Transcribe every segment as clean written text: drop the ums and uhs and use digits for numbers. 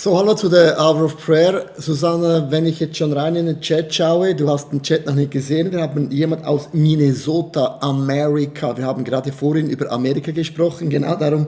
So, hallo zu der Hour of Prayer. Susanne, wenn ich jetzt schon rein in den Chat schaue, du hast den Chat noch nicht gesehen, wir haben jemand aus Minnesota, Amerika. Wir haben gerade vorhin über Amerika gesprochen, genau darum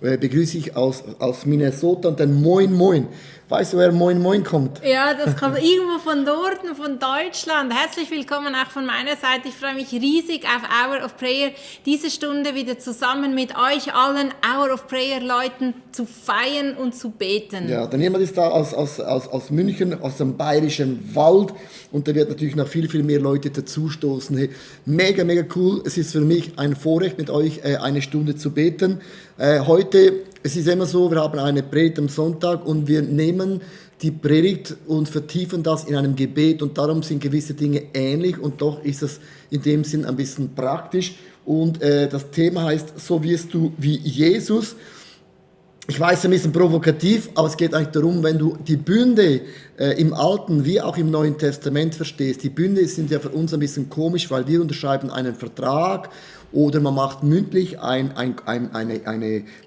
begrüße ich aus Minnesota und dann Moin Moin. Weißt du, wer Moin Moin kommt? Ja, das kommt irgendwo von dort, von Deutschland. Herzlich willkommen auch von meiner Seite. Ich freue mich riesig auf Hour of Prayer, diese Stunde wieder zusammen mit euch allen Hour of Prayer Leuten zu feiern und zu beten. Ja, dann jemand ist da aus München, aus dem bayerischen Wald und da wird natürlich noch viel, viel mehr Leute dazustoßen. Hey, mega, mega cool. Es ist für mich ein Vorrecht, mit euch eine Stunde zu beten. Heute, es ist immer so, wir haben eine Predigt am Sonntag und wir nehmen die Predigt und vertiefen das in einem Gebet und darum sind gewisse Dinge ähnlich und doch ist es in dem Sinn ein bisschen praktisch und das Thema heißt, so wirst du wie Jesus. Ich weiß, ein bisschen provokativ, aber es geht eigentlich darum, wenn du die Bünde im Alten wie auch im Neuen Testament verstehst. Die Bünde sind ja für uns ein bisschen komisch, weil wir unterschreiben einen Vertrag oder man macht mündlich eine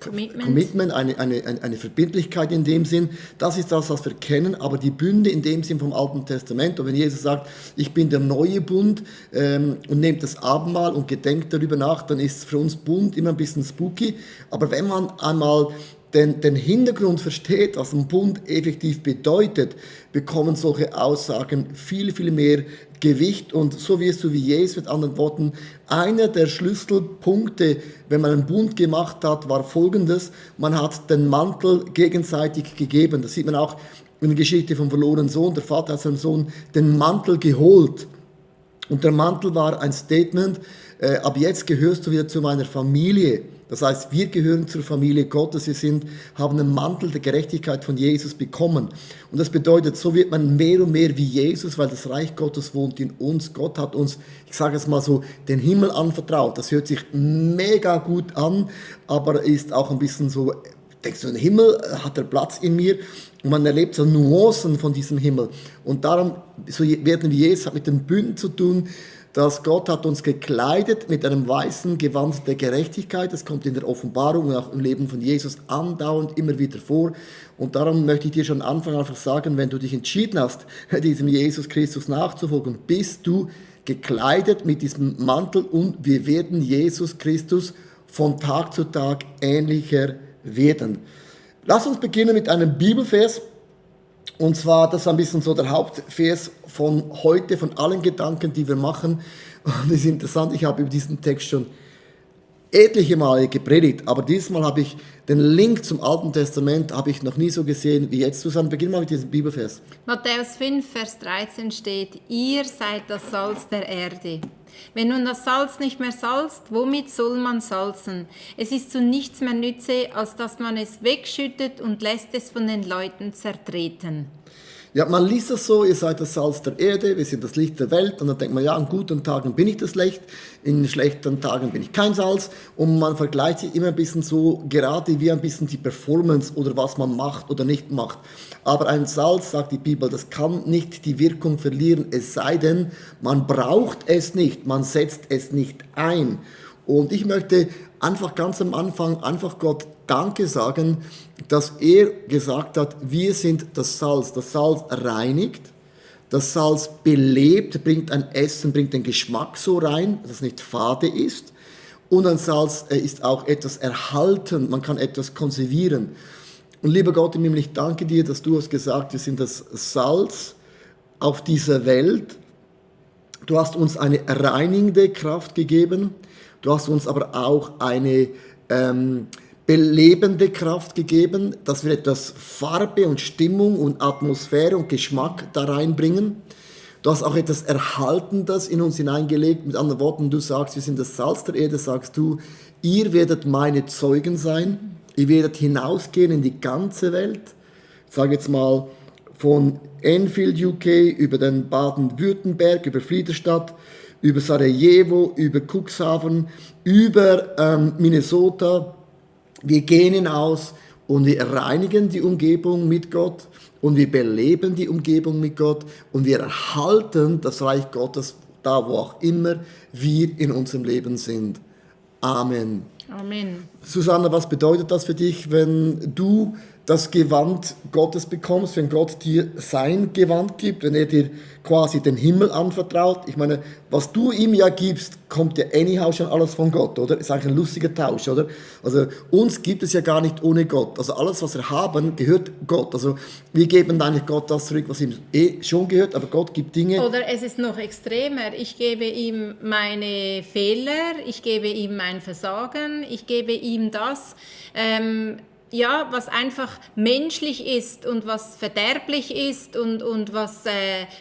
Commitment, eine Verbindlichkeit in dem Sinn. Das ist das, was wir kennen, aber die Bünde in dem Sinn vom Alten Testament. Und wenn Jesus sagt, ich bin der neue Bund und nehmt das Abendmahl und gedenkt darüber nach, dann ist für uns Bund immer ein bisschen spooky. Aber wenn man einmal den Hintergrund versteht, was ein Bund effektiv bedeutet, bekommen solche Aussagen viel, viel mehr Gewicht. Und so wirst du wie Jesus, mit anderen Worten, einer der Schlüsselpunkte, wenn man einen Bund gemacht hat, war folgendes: Man hat den Mantel gegenseitig gegeben. Das sieht man auch in der Geschichte vom verlorenen Sohn. Der Vater hat seinem Sohn den Mantel geholt. Und der Mantel war ein Statement, ab jetzt gehörst du wieder zu meiner Familie. Das heißt, wir gehören zur Familie Gottes, haben einen Mantel der Gerechtigkeit von Jesus bekommen. Und das bedeutet, so wird man mehr und mehr wie Jesus, weil das Reich Gottes wohnt in uns. Gott hat uns, ich sage es mal so, den Himmel anvertraut. Das hört sich mega gut an, aber ist auch ein bisschen so, denkst du, ein Himmel hat der Platz in mir? Und man erlebt so Nuancen von diesem Himmel. Und darum, so werden wir Jesus, hat mit den Bünden zu tun, dass Gott hat uns gekleidet mit einem weißen Gewand der Gerechtigkeit. Das kommt in der Offenbarung und auch im Leben von Jesus andauernd immer wieder vor. Und darum möchte ich dir schon am Anfang einfach sagen, wenn du dich entschieden hast, diesem Jesus Christus nachzufolgen, bist du gekleidet mit diesem Mantel und wir werden Jesus Christus von Tag zu Tag ähnlicher werden. Lass uns beginnen mit einem Bibelvers. Und zwar, das ist ein bisschen so der Hauptvers von heute, von allen Gedanken, die wir machen. Und es ist interessant, ich habe über diesen Text schon etliche Male gepredigt, aber diesmal habe ich den Link zum Alten Testament habe ich noch nie so gesehen wie jetzt. Susanne, beginn mal mit diesem Bibelvers. Matthäus 5, Vers 13 steht, ihr seid das Salz der Erde. Wenn nun das Salz nicht mehr salzt, womit soll man salzen? Es ist zu nichts mehr Nütze, als dass man es wegschüttet und lässt es von den Leuten zertreten. Ja, man liest das so, ihr seid das Salz der Erde, wir sind das Licht der Welt. Und dann denkt man, ja, an guten Tagen bin ich das Licht, in schlechten Tagen bin ich kein Salz. Und man vergleicht sich immer ein bisschen so, gerade wie ein bisschen die Performance oder was man macht oder nicht macht. Aber ein Salz, sagt die Bibel, das kann nicht die Wirkung verlieren, es sei denn, man braucht es nicht, man setzt es nicht ein. Und ich möchte einfach ganz am Anfang einfach Gott Danke sagen, dass er gesagt hat, wir sind das Salz. Das Salz reinigt, das Salz belebt, bringt ein Essen, bringt den Geschmack so rein, dass es nicht fade ist. Und ein Salz ist auch etwas erhalten, man kann etwas konservieren. Und lieber Gott im Himmel, ich danke dir, dass du hast gesagt, wir sind das Salz auf dieser Welt. Du hast uns eine reinigende Kraft gegeben, du hast uns aber auch eine belebende Kraft gegeben, dass wir etwas Farbe und Stimmung und Atmosphäre und Geschmack da reinbringen. Du hast auch etwas Erhaltendes in uns hineingelegt. Mit anderen Worten, du sagst, wir sind das Salz der Erde, sagst du, ihr werdet meine Zeugen sein. Ihr werdet hinausgehen in die ganze Welt. Ich sage jetzt mal von Enfield, UK, über den Baden-Württemberg, über Friedrichstadt, über Sarajevo, über Cuxhaven, über Minnesota. Wir gehen hinaus und wir reinigen die Umgebung mit Gott und wir beleben die Umgebung mit Gott und wir erhalten das Reich Gottes da, wo auch immer wir in unserem Leben sind. Amen. Amen. Susanne, was bedeutet das für dich, wenn du das Gewand Gottes bekommst, wenn Gott dir sein Gewand gibt, wenn er dir quasi den Himmel anvertraut. Ich meine, was du ihm ja gibst, kommt ja anyhow schon alles von Gott, oder? Ist eigentlich ein lustiger Tausch, oder? Also uns gibt es ja gar nicht ohne Gott. Also alles, was wir haben, gehört Gott. Also wir geben eigentlich Gott das zurück, was ihm schon gehört, aber Gott gibt Dinge. Oder es ist noch extremer. Ich gebe ihm meine Fehler, ich gebe ihm mein Versagen, ich gebe ihm das, was einfach menschlich ist und was verderblich ist und was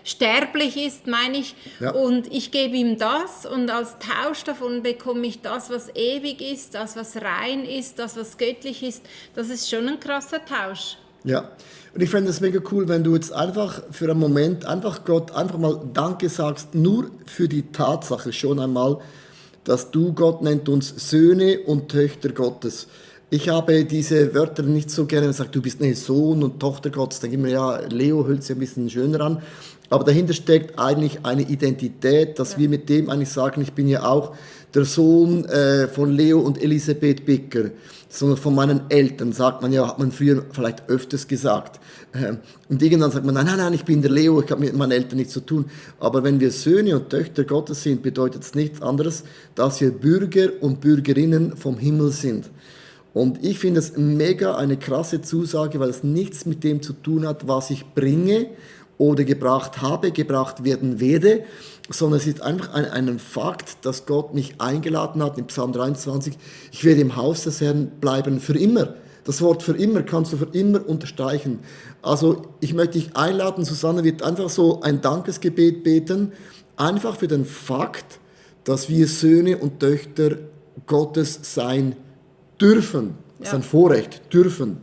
sterblich ist, meine ich. Ja. Und ich gebe ihm das und als Tausch davon bekomme ich das, was ewig ist, das, was rein ist, das, was göttlich ist. Das ist schon ein krasser Tausch. Ja, und ich fände es mega cool, wenn du jetzt einfach für einen Moment einfach Gott einfach mal Danke sagst, nur für die Tatsache schon einmal, dass du, Gott nennt uns Söhne und Töchter Gottes. Ich habe diese Wörter nicht so gerne gesagt, du bist Sohn und Tochter Gottes. Da denke ich mir, ja, Leo hört sich ein bisschen schöner an. Aber dahinter steckt eigentlich eine Identität, dass wir mit dem eigentlich sagen, ich bin ja auch der Sohn von Leo und Elisabeth Bicker, sondern von meinen Eltern, sagt man ja, hat man früher vielleicht öfters gesagt. Und irgendwann sagt man, nein, ich bin der Leo, ich habe mit meinen Eltern nichts zu tun. Aber wenn wir Söhne und Töchter Gottes sind, bedeutet es nichts anderes, dass wir Bürger und Bürgerinnen vom Himmel sind. Und ich finde es mega eine krasse Zusage, weil es nichts mit dem zu tun hat, was ich bringe oder gebracht habe, gebracht werden werde, sondern es ist einfach ein Fakt, dass Gott mich eingeladen hat in Psalm 23, ich werde im Haus des Herrn bleiben für immer. Das Wort für immer kannst du für immer unterstreichen. Also ich möchte dich einladen, Susanne wird einfach so ein Dankesgebet beten, einfach für den Fakt, dass wir Söhne und Töchter Gottes sein dürfen. Das ist ein Vorrecht, dürfen.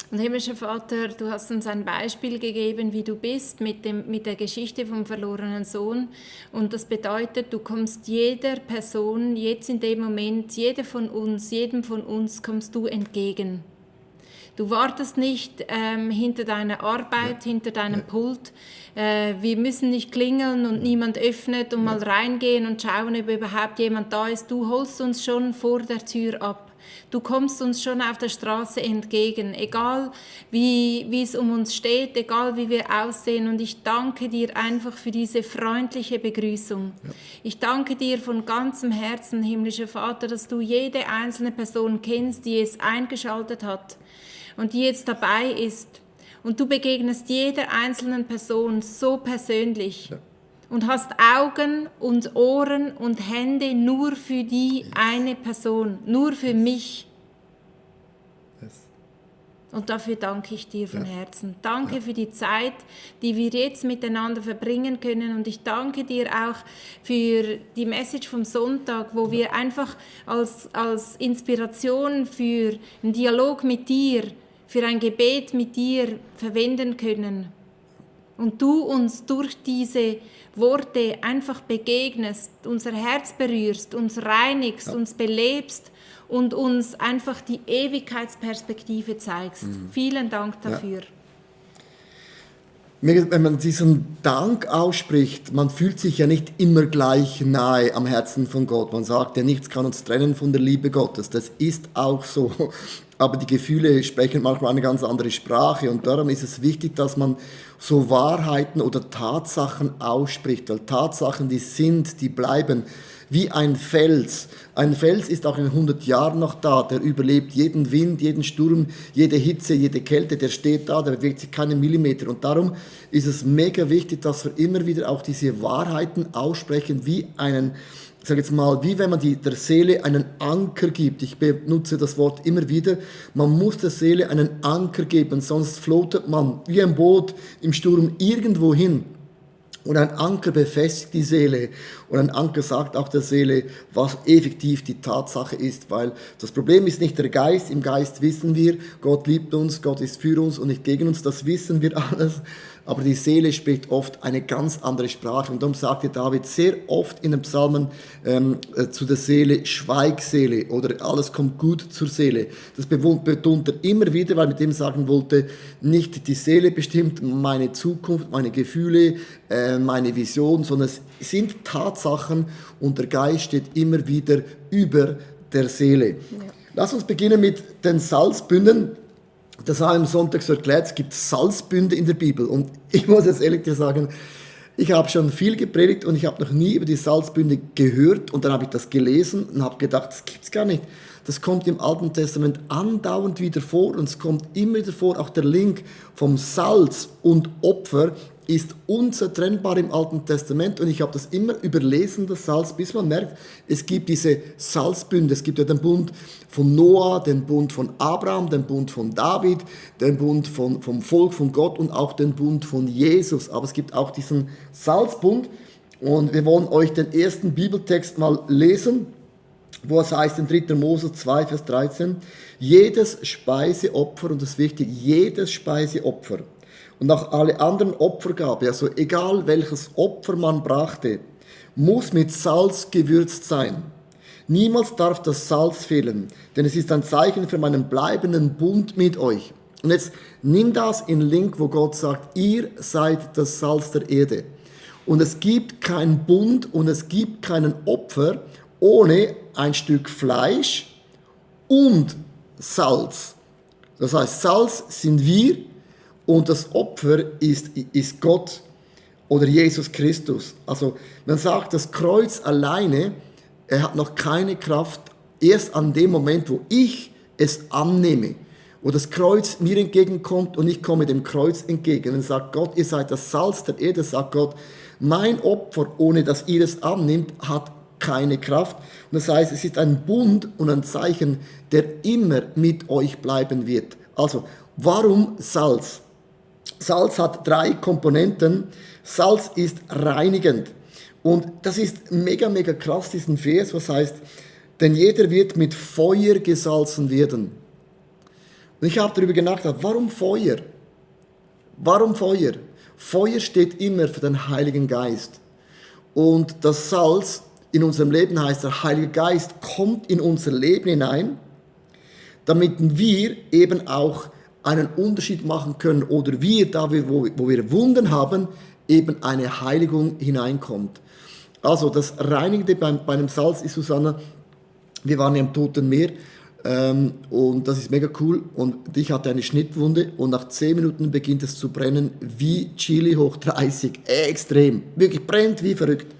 Und himmlischer Vater, du hast uns ein Beispiel gegeben, wie du bist, mit der Geschichte vom verlorenen Sohn. Und das bedeutet, du kommst jeder Person, jetzt in dem Moment, jedem von uns kommst du entgegen. Du wartest nicht hinter deiner Arbeit, hinter deinem Pult. Wir müssen nicht klingeln und niemand öffnet und mal reingehen und schauen, ob überhaupt jemand da ist. Du holst uns schon vor der Tür ab. Du kommst uns schon auf der Straße entgegen, egal wie es um uns steht, egal wie wir aussehen. Und ich danke dir einfach für diese freundliche Begrüßung. Ja. Ich danke dir von ganzem Herzen, himmlischer Vater, dass du jede einzelne Person kennst, die es eingeschaltet hat und die jetzt dabei ist. Und du begegnest jeder einzelnen Person so persönlich. Ja. Und hast Augen und Ohren und Hände nur für die eine Person, nur für mich. Und dafür danke ich dir von Herzen. Danke für die Zeit, die wir jetzt miteinander verbringen können. Und ich danke dir auch für die Message vom Sonntag, wo wir einfach als Inspiration für einen Dialog mit dir, für ein Gebet mit dir verwenden können. Und du uns durch diese Worte einfach begegnest, unser Herz berührst, uns reinigst, uns belebst und uns einfach die Ewigkeitsperspektive zeigst. Vielen Dank dafür. Wenn man diesen Dank ausspricht, man fühlt sich ja nicht immer gleich nahe am Herzen von Gott. Man sagt ja, nichts kann uns trennen von der Liebe Gottes. Das ist auch so. Aber die Gefühle sprechen manchmal eine ganz andere Sprache. Und darum ist es wichtig, dass man so Wahrheiten oder Tatsachen ausspricht. Weil Tatsachen, die sind, die bleiben. Wie ein Fels. Ein Fels ist auch in 100 Jahren noch da, der überlebt jeden Wind, jeden Sturm, jede Hitze, jede Kälte, der steht da, der bewegt sich keinen Millimeter. Und darum ist es mega wichtig, dass wir immer wieder auch diese Wahrheiten aussprechen, wie ich sage jetzt mal, wie wenn man der Seele einen Anker gibt. Ich benutze das Wort immer wieder. Man muss der Seele einen Anker geben, sonst floatet man wie ein Boot im Sturm irgendwo hin. Und ein Anker befestigt die Seele und ein Anker sagt auch der Seele, was effektiv die Tatsache ist, weil das Problem ist nicht der Geist, im Geist wissen wir, Gott liebt uns, Gott ist für uns und nicht gegen uns, das wissen wir alles, aber die Seele spricht oft eine ganz andere Sprache und darum sagte David sehr oft in den Psalmen zu der Seele, schweig Seele oder alles kommt gut zur Seele. Das betont er immer wieder, weil er mit dem sagen wollte, nicht die Seele bestimmt meine Zukunft, meine Gefühle, meine Vision, sondern es sind Tatsachen und der Geist steht immer wieder über der Seele. Ja. Lass uns beginnen mit den Salzbünden. Das habe ich am Sonntag so erklärt, es gibt Salzbünde in der Bibel. Und ich muss jetzt ehrlich dir sagen, ich habe schon viel gepredigt und ich habe noch nie über die Salzbünde gehört. Und dann habe ich das gelesen und habe gedacht, das gibt es gar nicht. Das kommt im Alten Testament andauernd wieder vor und es kommt immer wieder vor. Auch der Link vom Salz und Opfer ist unzertrennbar im Alten Testament und ich habe das immer überlesen, das Salz, bis man merkt, es gibt diese Salzbünde. Es gibt ja den Bund von Noah, den Bund von Abraham, den Bund von David, den Bund vom Volk von Gott und auch den Bund von Jesus. Aber es gibt auch diesen Salzbund und wir wollen euch den ersten Bibeltext mal lesen, wo es heißt in 3. Mose 2, Vers 13, jedes Speiseopfer, und das ist wichtig, jedes Speiseopfer, und auch alle anderen Opfergaben, also egal welches Opfer man brachte, muss mit Salz gewürzt sein. Niemals darf das Salz fehlen, denn es ist ein Zeichen für meinen bleibenden Bund mit euch. Und jetzt nimm das in Link, wo Gott sagt, ihr seid das Salz der Erde. Und es gibt keinen Bund und es gibt keinen Opfer ohne ein Stück Fleisch und Salz. Das heißt, Salz sind wir und das Opfer ist Gott oder Jesus Christus. Also man sagt, das Kreuz alleine, er hat noch keine Kraft, erst an dem Moment, wo ich es annehme, wo das Kreuz mir entgegenkommt und ich komme dem Kreuz entgegen. Dann sagt Gott, ihr seid das Salz der Erde, sagt Gott, mein Opfer, ohne dass ihr es annimmt, hat keine Kraft. Und das heißt, es ist ein Bund und ein Zeichen, der immer mit euch bleiben wird. Also, warum Salz? Salz hat 3 Komponenten. Salz ist reinigend. Und das ist mega, mega krass, diesen Vers, was heißt, denn jeder wird mit Feuer gesalzen werden. Und ich habe darüber nachgedacht, warum Feuer? Warum Feuer? Feuer steht immer für den Heiligen Geist. Und das Salz in unserem Leben heißt, der Heilige Geist kommt in unser Leben hinein, damit wir eben auch einen Unterschied machen können oder wir, da wo wir Wunden haben, eben eine Heiligung hineinkommt. Also das Reinigende bei einem Salz ist, Susanne, wir waren ja im Toten Meer und das ist mega cool und ich hatte eine Schnittwunde und nach 10 Minuten beginnt es zu brennen wie Chili hoch 30, extrem, wirklich brennt wie verrückt.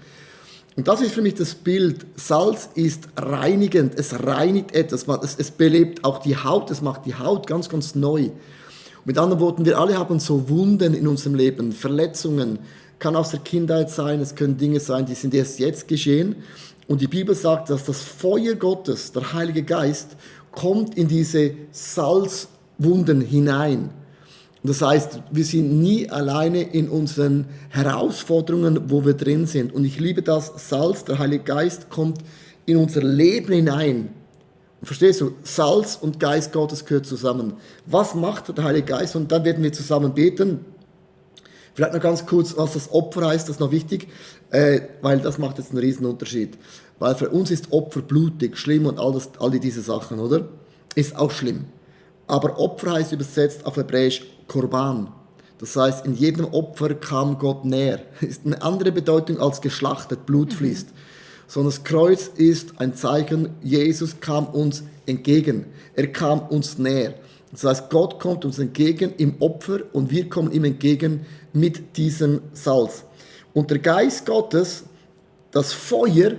Und das ist für mich das Bild, Salz ist reinigend, es reinigt etwas, es belebt auch die Haut, es macht die Haut ganz, ganz neu. Mit anderen Worten, wir alle haben so Wunden in unserem Leben, Verletzungen, kann aus der Kindheit sein, es können Dinge sein, die sind erst jetzt geschehen. Und die Bibel sagt, dass das Feuer Gottes, der Heilige Geist, kommt in diese Salzwunden hinein. Das heißt, wir sind nie alleine in unseren Herausforderungen, wo wir drin sind. Und ich liebe das, Salz, der Heilige Geist kommt in unser Leben hinein. Und verstehst du, Salz und Geist Gottes gehört zusammen. Was macht der Heilige Geist? Und dann werden wir zusammen beten. Vielleicht noch ganz kurz, was das Opfer heißt, das ist noch wichtig, weil das macht jetzt einen riesen Unterschied. Weil für uns ist Opfer blutig, schlimm und all diese Sachen, oder? Ist auch schlimm. Aber Opfer heißt übersetzt auf Hebräisch Korban. Das heißt, in jedem Opfer kam Gott näher. Ist eine andere Bedeutung als geschlachtet, Blut fließt. Sondern das Kreuz ist ein Zeichen, Jesus kam uns entgegen. Er kam uns näher. Das heißt, Gott kommt uns entgegen im Opfer und wir kommen ihm entgegen mit diesem Salz. Und der Geist Gottes, das Feuer,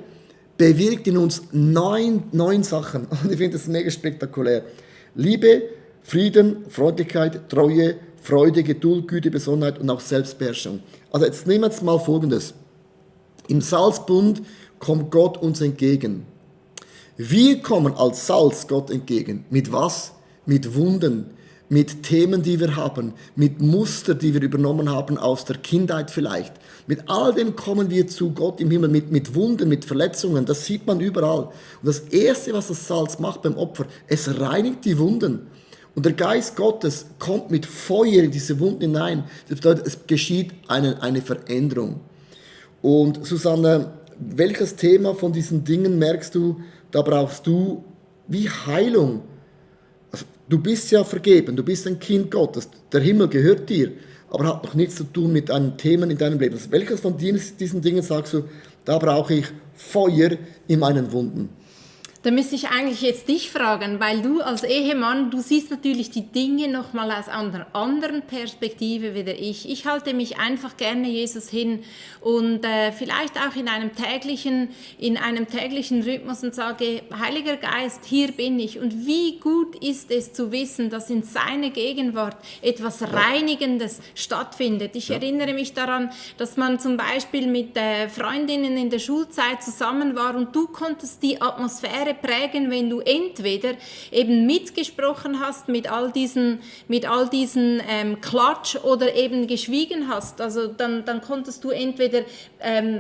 bewirkt in uns neun Sachen. Und ich finde das mega spektakulär. Liebe, Frieden, Freundlichkeit, Treue, Freude, Geduld, Güte, Besonnenheit und auch Selbstbeherrschung. Also jetzt nehmen wir jetzt mal Folgendes. Im Salzbund kommt Gott uns entgegen. Wir kommen als Salz Gott entgegen. Mit was? Mit Wunden, mit Themen, die wir haben, mit Muster, die wir übernommen haben aus der Kindheit vielleicht. Mit all dem kommen wir zu Gott im Himmel, mit Wunden, mit Verletzungen. Das sieht man überall. Und das Erste, was das Salz macht beim Opfer, es reinigt die Wunden. Und der Geist Gottes kommt mit Feuer in diese Wunden hinein. Das bedeutet, es geschieht eine Veränderung. Und Susanne, welches Thema von diesen Dingen merkst du, da brauchst du wie Heilung? Also, du bist ja vergeben, du bist ein Kind Gottes, der Himmel gehört dir, aber hat noch nichts zu tun mit einem Thema in deinem Leben. Also, welches von diesen Dingen sagst du, da brauche ich Feuer in meinen Wunden? Da müsste ich eigentlich jetzt dich fragen, weil du als Ehemann, du siehst natürlich die Dinge nochmal aus einer anderen Perspektive wie ich. Ich halte mich einfach gerne Jesus hin und vielleicht auch in einem täglichen Rhythmus und sage, Heiliger Geist, hier bin ich. Und wie gut ist es zu wissen, dass in seiner Gegenwart etwas Reinigendes stattfindet. Ich erinnere mich daran, dass man zum Beispiel mit Freundinnen in der Schulzeit zusammen war und du konntest die Atmosphäre prägen, wenn du entweder eben mitgesprochen hast mit all diesen Klatsch oder eben geschwiegen hast. Also dann konntest du entweder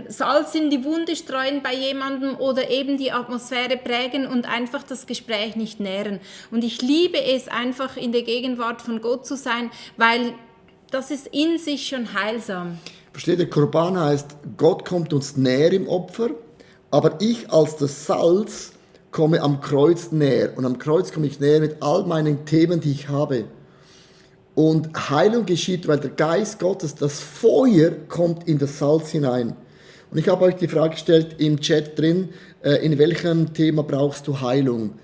Salz in die Wunde streuen bei jemandem oder eben die Atmosphäre prägen und einfach das Gespräch nicht nähren. Und ich liebe es einfach in der Gegenwart von Gott zu sein, weil das ist in sich schon heilsam. Versteht ihr, Korban heißt, Gott kommt uns näher im Opfer, aber ich als das Salz komme am Kreuz näher. Und am Kreuz komme ich näher mit all meinen Themen, die ich habe. Und Heilung geschieht, weil der Geist Gottes, das Feuer, kommt in das Salz hinein. Und ich habe euch die Frage gestellt im Chat drin, in welchem Thema brauchst du Heilung?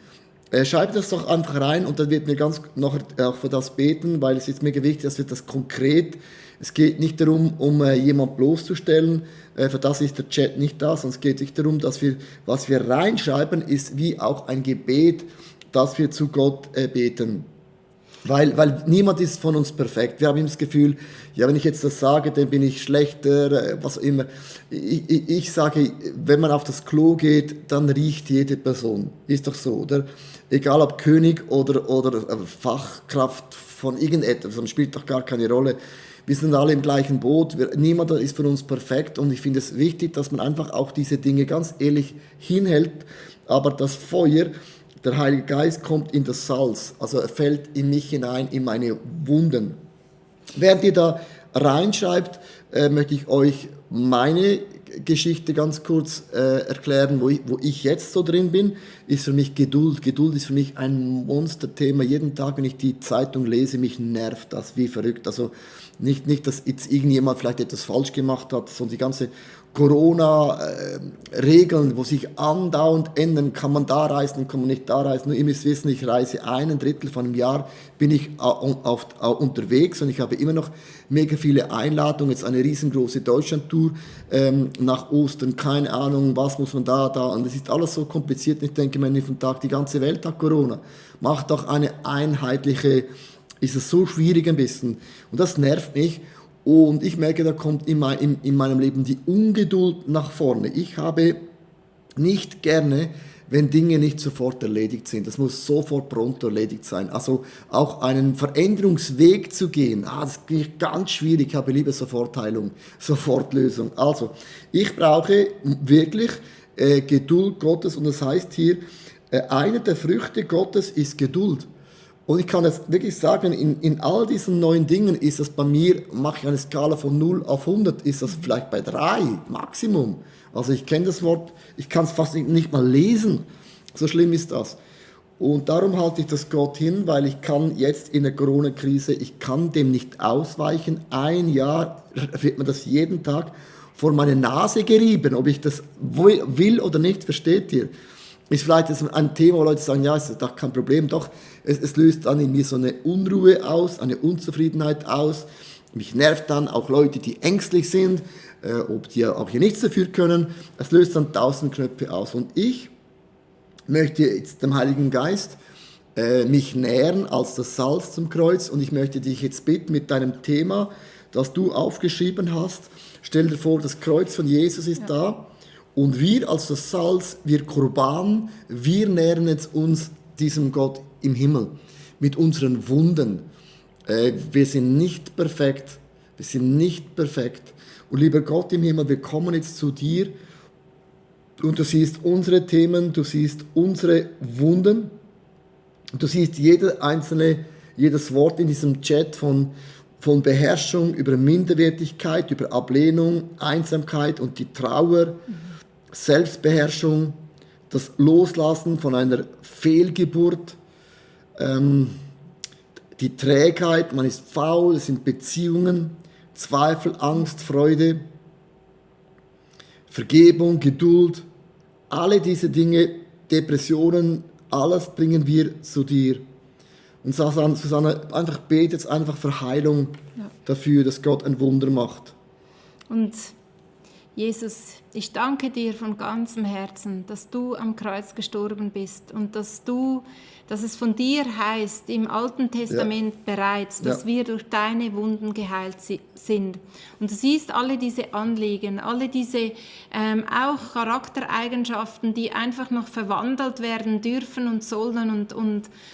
Schreibt das doch einfach rein und dann wird mir ganz noch auch für das beten, weil es ist mir wichtig, dass wir das konkret, es geht nicht darum, jemanden bloßzustellen, für das ist der Chat nicht da, sondern es geht nicht darum, dass wir, was wir reinschreiben, ist wie auch ein Gebet, dass wir zu Gott beten. Weil niemand ist von uns perfekt. Wir haben immer das Gefühl, ja, wenn ich jetzt das sage, dann bin ich schlechter, was auch immer. Ich sage, wenn man auf das Klo geht, dann riecht jede Person. Ist doch so, oder? Egal ob König oder Fachkraft von irgendetwas, das spielt doch gar keine Rolle. Wir sind alle im gleichen Boot, niemand ist von uns perfekt und ich finde es wichtig, dass man einfach auch diese Dinge ganz ehrlich hinhält, aber das Feuer, der Heilige Geist kommt in das Salz, also er fällt in mich hinein, in meine Wunden. Während ihr da reinschreibt, möchte ich euch meine Geschichte ganz kurz erklären, wo ich jetzt so drin bin, ist für mich Geduld. Geduld ist für mich ein Monsterthema. Jeden Tag, wenn ich die Zeitung lese, mich nervt das wie verrückt. Also nicht, dass jetzt irgendjemand vielleicht etwas falsch gemacht hat, sondern die ganze Corona-Regeln, wo sich andauernd ändern, kann man da reisen, kann man nicht da reisen. Nur ihr müsst wissen, ich reise 1/3 von einem Jahr, bin ich unterwegs und ich habe immer noch mega viele Einladungen, jetzt eine riesengroße Deutschland-Tour nach Ostern, keine Ahnung, was muss man da und es ist alles so kompliziert. Ich denke mir von Tag, die ganze Welt hat Corona. Macht doch eine einheitliche, ist es so schwierig ein bisschen und das nervt mich. Und ich merke, da kommt in meinem Leben die Ungeduld nach vorne. Ich habe nicht gerne, wenn Dinge nicht sofort erledigt sind. Das muss sofort pronto erledigt sein. Also auch einen Veränderungsweg zu gehen, das ist ganz schwierig. Ich habe lieber Sofortheilung, Sofortlösung. Also ich brauche wirklich Geduld Gottes und das heißt hier, eine der Früchte Gottes ist Geduld. Und ich kann jetzt wirklich sagen, in all diesen neuen Dingen ist das bei mir, mache ich eine Skala von 0 auf 100, ist das vielleicht bei 3 Maximum. Also ich kenne das Wort, ich kann es fast nicht mal lesen, so schlimm ist das. Und darum halte ich das Gott hin, weil ich kann jetzt in der Corona-Krise, ich kann dem nicht ausweichen. 1 Jahr wird mir das jeden Tag vor meine Nase gerieben, ob ich das will oder nicht, versteht ihr? Ist vielleicht ein Thema, wo Leute sagen, ja, ist doch kein Problem. Doch, es löst dann in mir so eine Unruhe aus, eine Unzufriedenheit aus. Mich nervt dann auch Leute, die ängstlich sind, ob die auch hier nichts dafür können. Es löst dann 1000 Knöpfe aus. Und ich möchte jetzt dem Heiligen Geist mich nähern als das Salz zum Kreuz. Und ich möchte dich jetzt bitten mit deinem Thema, das du aufgeschrieben hast. Stell dir vor, das Kreuz von Jesus ist da. Und wir als das Salz, wir Korban, wir nähern jetzt uns diesem Gott im Himmel mit unseren Wunden. Wir sind nicht perfekt. Wir sind nicht perfekt. Und lieber Gott im Himmel, wir kommen jetzt zu dir und du siehst unsere Themen, du siehst unsere Wunden. Du siehst jedes Wort in diesem Chat von Beherrschung über Minderwertigkeit, über Ablehnung, Einsamkeit und die Trauer. Selbstbeherrschung, das Loslassen von einer Fehlgeburt, die Trägheit, man ist faul, es sind Beziehungen, Zweifel, Angst, Freude, Vergebung, Geduld, alle diese Dinge, Depressionen, alles bringen wir zu dir. Und Susanne, einfach bete jetzt einfach für Heilung dafür, dass Gott ein Wunder macht. Und Jesus, ich danke dir von ganzem Herzen, dass du am Kreuz gestorben bist und dass es von dir heißt, im Alten Testament bereits, dass wir durch deine Wunden geheilt sind. Und du siehst alle diese Anliegen, alle diese auch Charaktereigenschaften, die einfach noch verwandelt werden dürfen und sollen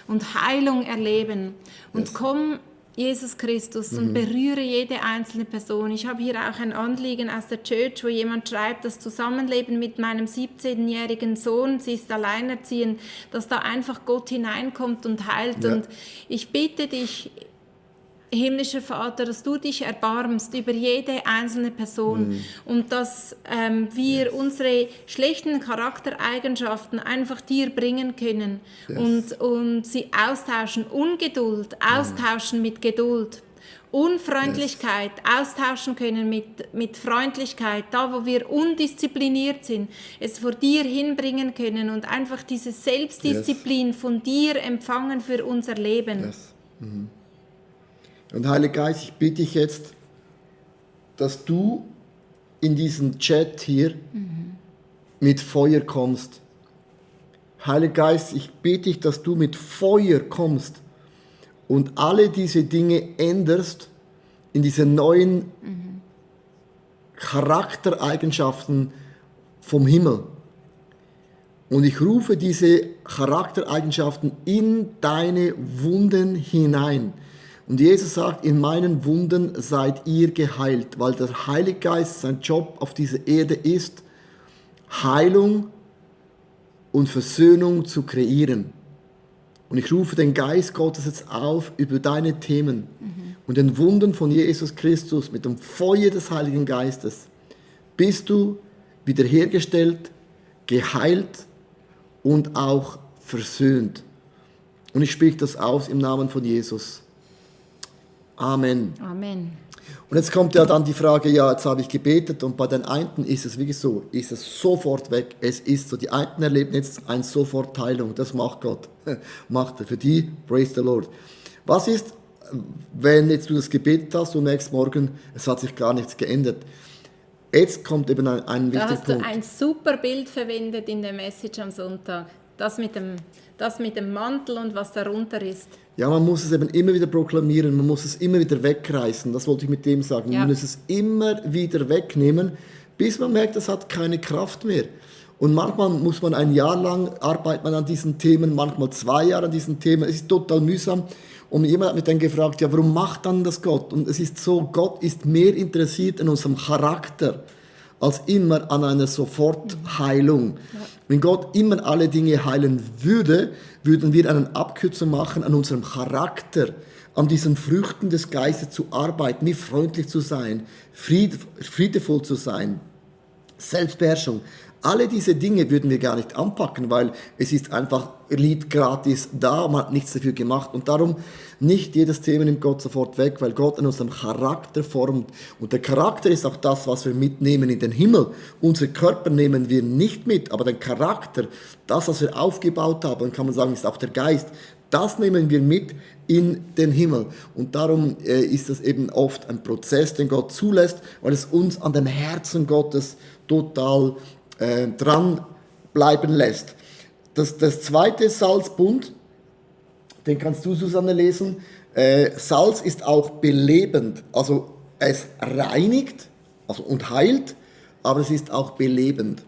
und Heilung erleben. Und komm, Jesus Christus, und berühre jede einzelne Person. Ich habe hier auch ein Anliegen aus der Church, wo jemand schreibt, das Zusammenleben mit meinem 17-jährigen Sohn, sie ist alleinerziehend, dass da einfach Gott hineinkommt und heilt. Ja. Und ich bitte dich, himmlischer Vater, dass du dich erbarmst über jede einzelne Person und dass wir unsere schlechten Charaktereigenschaften einfach dir bringen können und sie austauschen. Ungeduld, austauschen mit Geduld. Unfreundlichkeit austauschen können mit Freundlichkeit, da wo wir undiszipliniert sind, es vor dir hinbringen können und einfach diese Selbstdisziplin von dir empfangen für unser Leben. Und Heiliger Geist, ich bitte dich jetzt, dass du in diesen Chat hier mit Feuer kommst. Heiliger Geist, ich bitte dich, dass du mit Feuer kommst und alle diese Dinge änderst in diese neuen Charaktereigenschaften vom Himmel. Und ich rufe diese Charaktereigenschaften in deine Wunden hinein. Und Jesus sagt, in meinen Wunden seid ihr geheilt, weil der Heilige Geist, sein Job auf dieser Erde ist, Heilung und Versöhnung zu kreieren. Und ich rufe den Geist Gottes jetzt auf über deine Themen und den Wunden von Jesus Christus mit dem Feuer des Heiligen Geistes. Bist du wiederhergestellt, geheilt und auch versöhnt. Und ich spreche das aus im Namen von Jesus. Amen. Amen. Und jetzt kommt ja dann die Frage, ja, jetzt habe ich gebetet und bei den einen ist es wirklich so, ist es sofort weg. Es ist so, die einen erleben jetzt eine Sofortheilung, das macht Gott. Macht er für die, praise the Lord. Was ist, wenn jetzt du das gebetet hast und nächsten Morgen, es hat sich gar nichts geändert? Jetzt kommt eben ein wichtiger Punkt. Da hast du ein super Bild verwendet in der Message am Sonntag. Das mit dem Mantel und was darunter ist. Ja, man muss es eben immer wieder proklamieren, man muss es immer wieder wegreißen, das wollte ich mit dem sagen. Man muss es immer wieder wegnehmen, bis man merkt, es hat keine Kraft mehr. Und manchmal muss man ein Jahr lang arbeitet man an diesen Themen, manchmal 2 Jahre an diesen Themen. Es ist total mühsam. Und jemand hat mich dann gefragt, ja, warum macht dann das Gott? Und es ist so, Gott ist mehr interessiert an unserem Charakter als immer an einer Sofortheilung. Ja. Wenn Gott immer alle Dinge heilen würde, würden wir eine Abkürzung machen an unserem Charakter, an diesen Früchten des Geistes zu arbeiten, nicht freundlich zu sein, friedevoll zu sein, Selbstbeherrschung. Alle diese Dinge würden wir gar nicht anpacken, weil es ist einfach Lied gratis da, man hat nichts dafür gemacht. Und darum nicht jedes Thema nimmt Gott sofort weg, weil Gott an unserem Charakter formt. Und der Charakter ist auch das, was wir mitnehmen in den Himmel. Unser Körper nehmen wir nicht mit, aber der Charakter, das, was wir aufgebaut haben, kann man sagen, ist auch der Geist. Das nehmen wir mit in den Himmel. Und darum ist das eben oft ein Prozess, den Gott zulässt, weil es uns an dem Herzen Gottes total dran bleiben lässt. Das zweite Salzbund, den kannst du, Susanne, lesen. Salz ist auch belebend, also es reinigt und heilt, aber es ist auch belebend.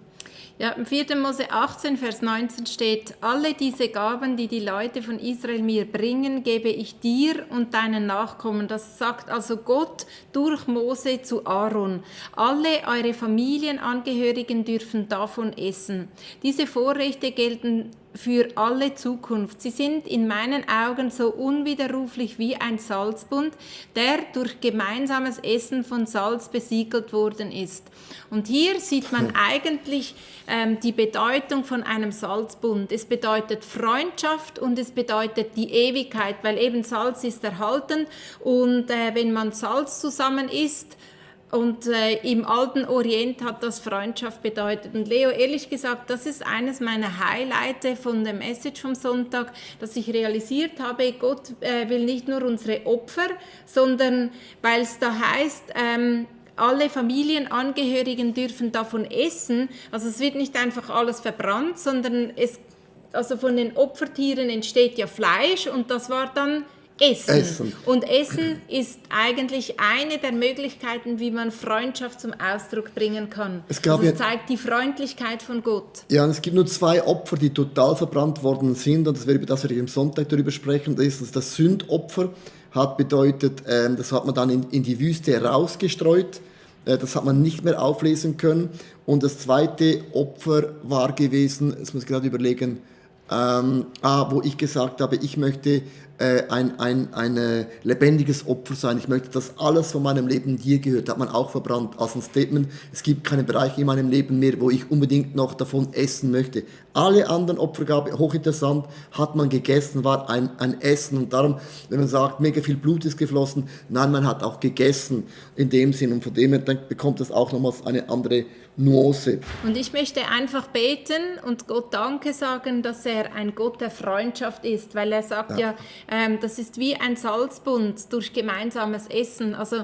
Ja, im 4. Mose 18, Vers 19 steht, alle diese Gaben, die die Leute von Israel mir bringen, gebe ich dir und deinen Nachkommen. Das sagt also Gott durch Mose zu Aaron. Alle eure Familienangehörigen dürfen davon essen. Diese Vorrechte gelten für alle Zukunft. Sie sind in meinen Augen so unwiderruflich wie ein Salzbund, der durch gemeinsames Essen von Salz besiegelt worden ist. Und hier sieht man eigentlich die Bedeutung von einem Salzbund. Es bedeutet Freundschaft und es bedeutet die Ewigkeit, weil eben Salz ist erhalten und wenn man Salz zusammen isst, im alten Orient hat das Freundschaft bedeutet. Und Leo, ehrlich gesagt, das ist eines meiner Highlights von der Message vom Sonntag, dass ich realisiert habe, Gott will nicht nur unsere Opfer, sondern weil es da heißt, alle Familienangehörigen dürfen davon essen. Also es wird nicht einfach alles verbrannt, sondern also von den Opfertieren entsteht ja Fleisch und das war dann Essen. Und Essen ist eigentlich eine der Möglichkeiten, wie man Freundschaft zum Ausdruck bringen kann. Es zeigt die Freundlichkeit von Gott. Ja, und es gibt nur 2 Opfer, die total verbrannt worden sind. Und das werde ich am Sonntag darüber sprechen. Das Sündopfer hat bedeutet, das hat man dann in die Wüste rausgestreut. Das hat man nicht mehr auflesen können. Und das zweite Opfer war gewesen, jetzt muss ich gerade überlegen, wo ich gesagt habe, ich möchte ein lebendiges Opfer sein. Ich möchte, dass alles von meinem Leben dir gehört. Das hat man auch verbrannt als ein Statement. Es gibt keine Bereiche in meinem Leben mehr, wo ich unbedingt noch davon essen möchte. Alle anderen Opfergaben, hochinteressant, hat man gegessen, war ein Essen. Und darum, wenn man sagt, mega viel Blut ist geflossen, nein, man hat auch gegessen in dem Sinn. Und von dem her bekommt das auch nochmals eine andere Nuance. Und ich möchte einfach beten und Gott Danke sagen, dass er ein Gott der Freundschaft ist, weil er sagt das ist wie ein Salzbund durch gemeinsames Essen. Also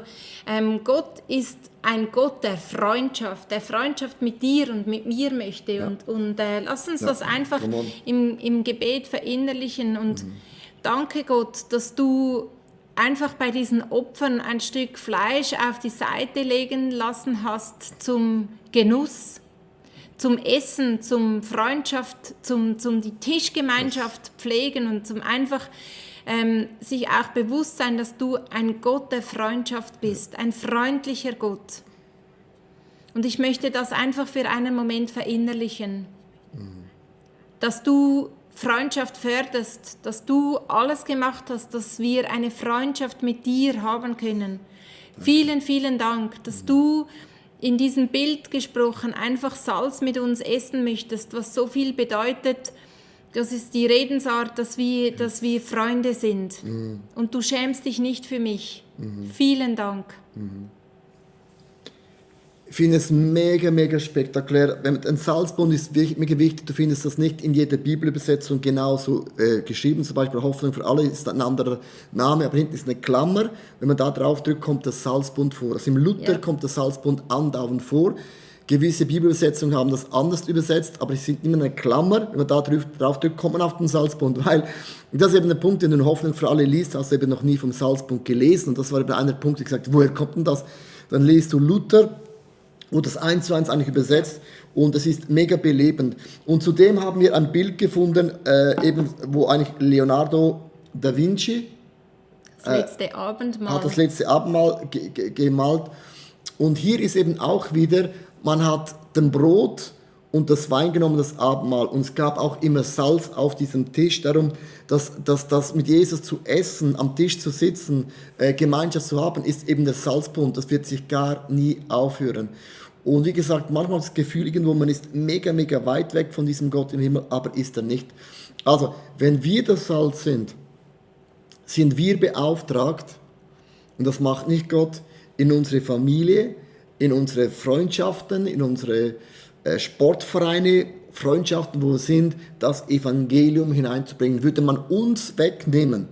Gott ist ein Gott der Freundschaft mit dir und mit mir möchte. Ja. Und lass uns das einfach im Gebet verinnerlichen. Und danke Gott, dass du einfach bei diesen Opfern ein Stück Fleisch auf die Seite legen lassen hast zum Genuss, zum Essen, zum Freundschaft, zum die Tischgemeinschaft pflegen und zum einfach sich auch bewusst sein, dass du ein Gott der Freundschaft bist, ein freundlicher Gott. Und ich möchte das einfach für einen Moment verinnerlichen, dass du Freundschaft förderst, dass du alles gemacht hast, dass wir eine Freundschaft mit dir haben können. Vielen, vielen Dank, dass du in diesem Bild gesprochen einfach Salz mit uns essen möchtest, was so viel bedeutet. Das ist die Redensart, dass wir Freunde sind. Und du schämst dich nicht für mich. Vielen Dank. Ich finde es mega, mega spektakulär. Ein Salzbund ist mega wichtig. Du findest das nicht in jeder Bibelübersetzung genauso geschrieben. Zum Beispiel Hoffnung für alle ist ein anderer Name, aber hinten ist eine Klammer. Wenn man da drauf drückt, kommt das Salzbund vor. Also im Luther kommt das Salzbund andauernd vor. Gewisse Bibelübersetzungen haben das anders übersetzt, aber es sind immer eine Klammer. Wenn man da drauf drückt, kommt man auf den Salzbund. Weil das ist eben der Punkt, den du in Hoffnung für alle liest, hast du eben noch nie vom Salzbund gelesen. Und das war eben einer Punkt, ich gesagt, woher kommt denn das? Dann liest du Luther, wo das 1:1 eigentlich übersetzt, und es ist mega belebend. Und zudem haben wir ein Bild gefunden, eben, wo eigentlich Leonardo da Vinci das letzte Abendmahl hat das letzte Abendmahl gemalt. Und hier ist eben auch wieder, man hat den Brot und das Wein genommen, das Abendmahl. Und es gab auch immer Salz auf diesem Tisch. Darum, dass mit Jesus zu essen, am Tisch zu sitzen, Gemeinschaft zu haben, ist eben der Salzbund. Das wird sich gar nie aufhören. Und wie gesagt, manchmal das Gefühl irgendwo, man ist mega, mega weit weg von diesem Gott im Himmel, aber ist er nicht. Also, wenn wir das Salz sind wir beauftragt, und das macht nicht Gott, in unsere Familie, in unsere Freundschaften, in unsere Sportvereine, Freundschaften, wo wir sind, das Evangelium hineinzubringen. Würde man uns wegnehmen,